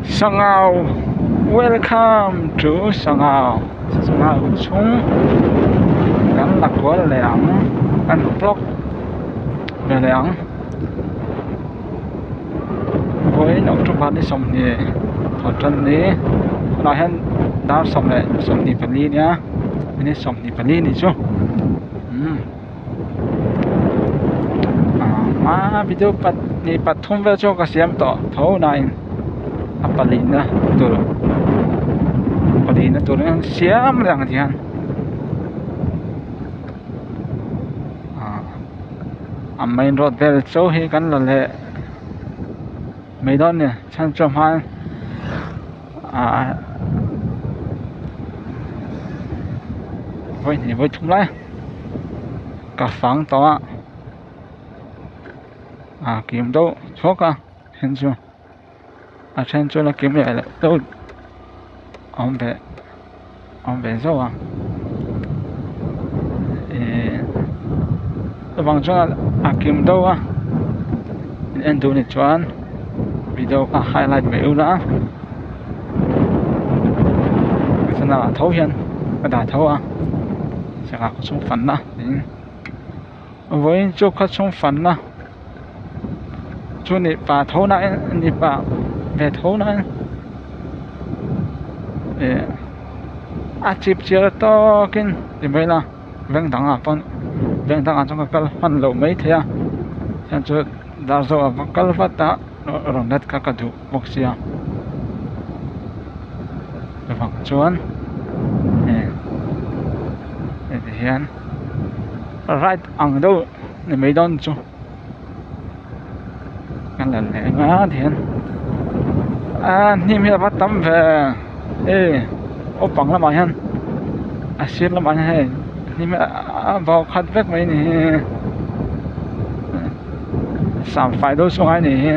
Sangau welcome to Sangau Sangau chhung kan la kual leh ang kan vlog ve leh ang vawiin October ni 20 thawh tan ni tunah hian dar 10:24 nia minute 24 ni chu umm. Ahh video pahnih pathum vel chu ka siam tawh tho nain a palina tur palina tur hian siam reng ti hian ahh a main road vel chu hi kan la leh mai dawn a ni chhan chu a hma ahh vawi hnih vawi thum lai. Ka fang tawh a ah kim deuh thuak a then chu a then chu la kim leh loh deuh a awm ve a awm ve zauh a ihh chuvang chuan a kim deuh a in en duh anih chuan video kha highlight mai ula channel ah tho hian ka dah tho a. Sangha khaw chhung fanna tiin vawiin chu khaw chhung fanna chu ni pa tho na in ni pa ve tho na in ih a chip chiar tawkin ti mai ila veng dangah pawn veng dangah chuan ka kal hman loh maithei a chuan chu Darzo a va kal vat a rawn let kha ka duh bawk sia chuvang chuan eh heti hian ride ang deuh ni mai dawn chu kan la leng a ti hian a hnim hi a va tam ve hei naupang lamah hian a sir lamah hian hei hnim hi a vau khat vek mai a ni hi. Sam fai deuh chu ngai a ni hi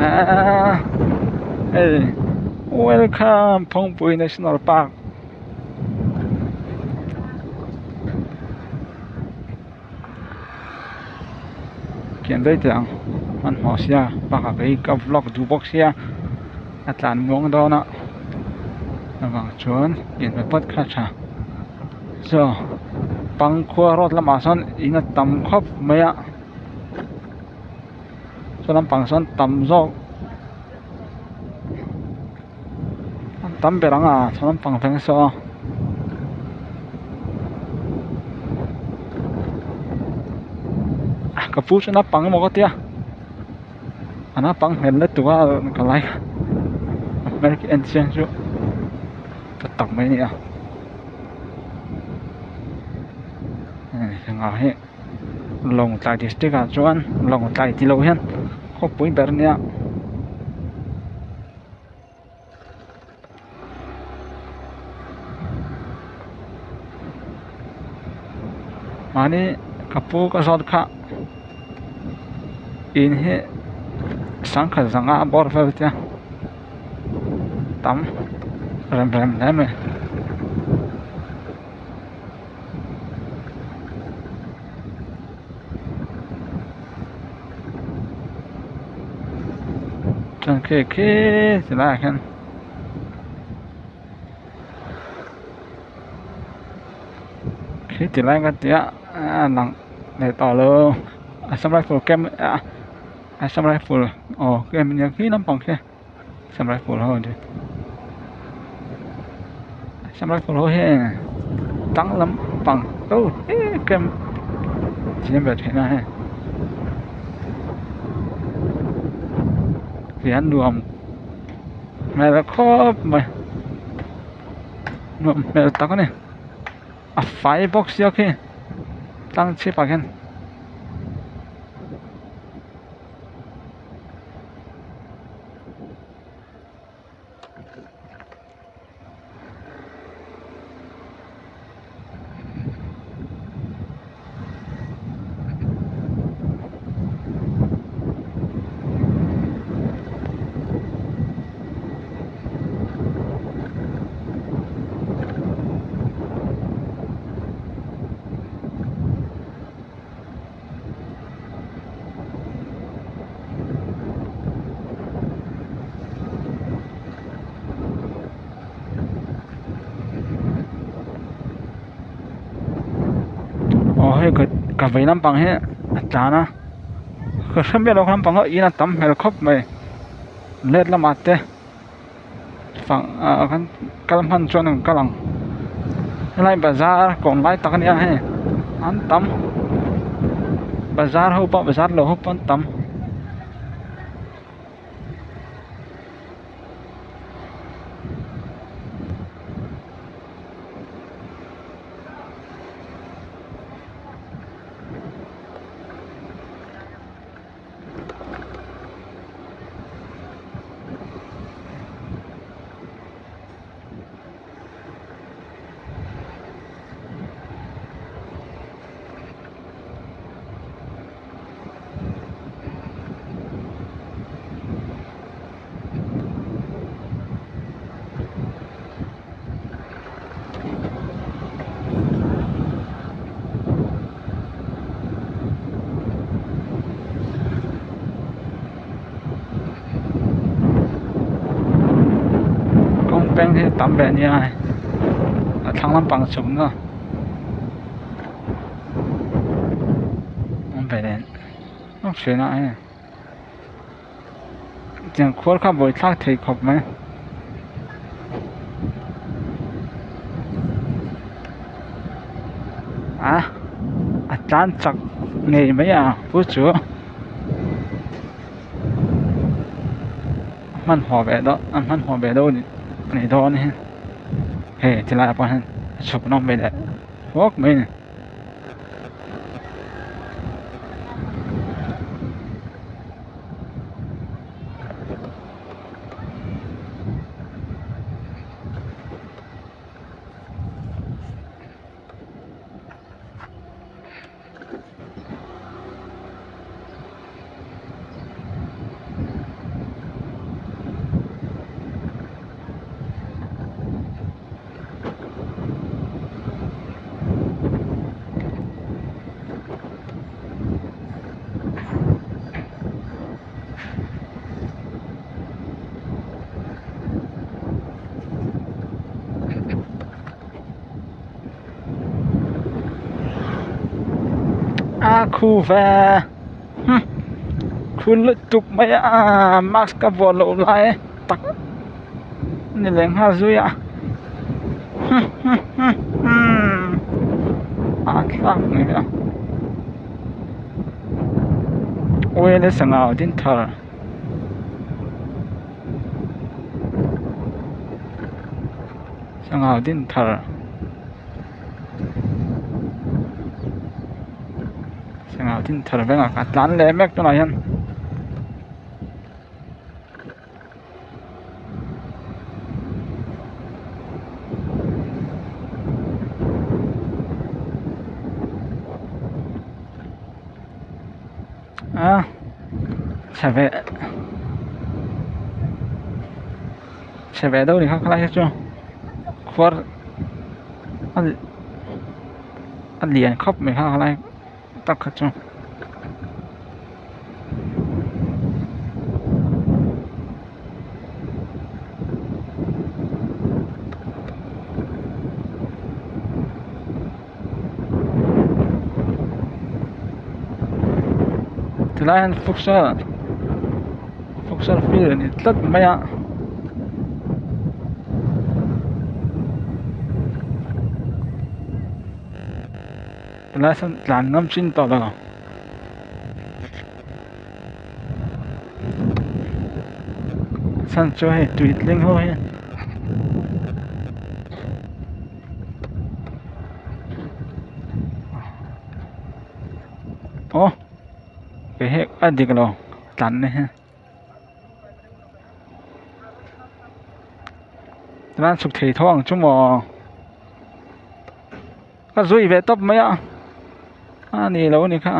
aaa hei welcome Phawngpui national park kian daih teh ang hmanhmawh sia bakah kei ka vlog duh bawk sia a tlan muang dawn a avang chuan inbe phawt kha a tha chaw pangkhua road lamah sawn in a tam khawp mai a saw lampang sawn tam zawk an tam ber ang a saw lampang veng saw ka pu chu naupang emaw ka tia a naupang hmel lutuk a ka lai a hmel khi en chiang chu ka tak mai a ni a engah hi Lawngtlai district ah chuan Lawngtlai tih loh hian khawpui ber a nia. Mahni ka pu ka zawt kha in hi sangkhat zanga a bawr vel tia tam rem rem hle mai. Chuan khi khi ti laiah khian khi ti lai ka tia a lang leh tawh lo Assam rifle camp a Assam rifle aw camp ania khi lampang khi Assam rifle ho an ti Assam rifle ho hi tang lampang deuh hlek camp siam ve theihna hei hian nuam hmel khawp mai nuam hmel tak a ni a fai bawk sia khi tlang chhip ah khian. Ka vei lampang hi a tlan a ka hre miah lo ka lampang hi in a tam hmel khawp mai let lamah te fang ah khan kal hman chuan an kal ang helai bazar kawm lai tak a nia hei an tam bazar ho pawh bazar lo ho pawh an tam. Kawng peng hi tam ve ania hei a thlang lampang chhukna awm ve leh nawk thin a hei tiang khuar kha buai thlak thei khawp mai. A a tlan chak ngei mai a pu chu a hmanhmawh ve deuh a hmanhmawh ve deuh a ni dawn hi hei ti laiah pawh hian a chhuk nawm ve leh huak mai a ni. A khu ve hmm khu lutuk mai a mask ka vuah loh lai tak ni leh nghal zui a hmm hmm hmm hmm a thlak mai a. Oil a sangha din thar. Sangha din thar. Sangha din thar vengah ka tlan leh mek tunah hian. A chhe ve chhe ve deuh a ni kha khalai hi chu khuar a lian khawp mai kha khalai tak kha chu. Tilai hian futsal futsal field a ni tlat mai a tilai sawn tlan ngam chin tawh lo. Chhan chu hei tui tling ho hi. Aw kei hi a dik lo tlan na hi chuan chhuk thei tho ang chu maw ka zui ve tawp mai a a ni lo a ni kha.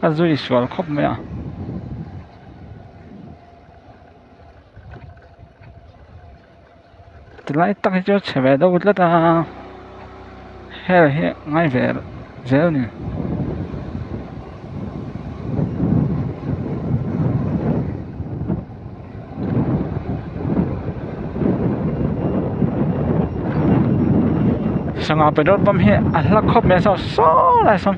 A zui sual khawp mai a tilai tak hi chu a chhe ve deuh tlat a hel hi a ngai ve zel a ni. Sangha petrol pump hi a hla khawp mai a saw saw lai sawn.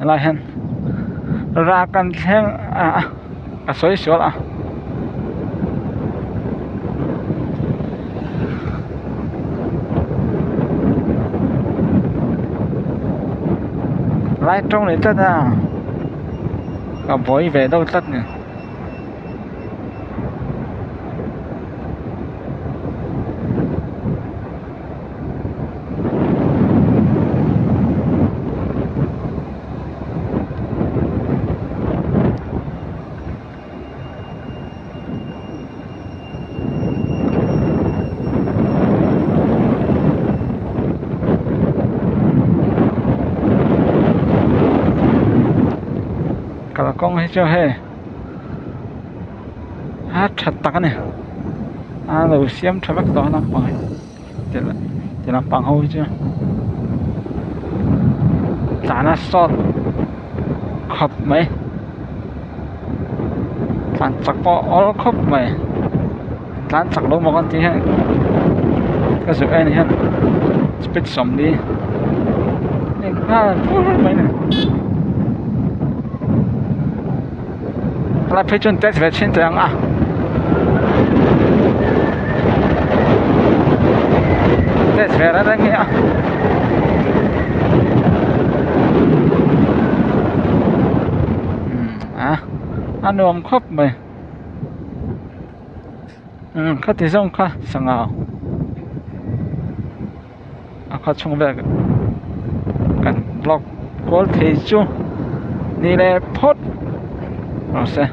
Helai hian rak an thleng a a sawi sual a. Lai tawng leh tlat a ka buai ve deuh tlat ni. Kalkawng hi chu hei a tha tak a ni a lo siam tha vek tawh a naupang hi ti lampang ho hi chu tlan a sawt khawp mai tlan chak pawh a awl khawp mai tlan chak lo maw kan tih hian ka zuk en hian speed 40 nghal fur mai a ni helai phei chuan test ve chhin teh ang a test ve reng reng hi a a a nuam khawp mai umm khati zawng kha sangha a khaw chhung vel kan vlog kual thei chu ni leh phawt rawh se.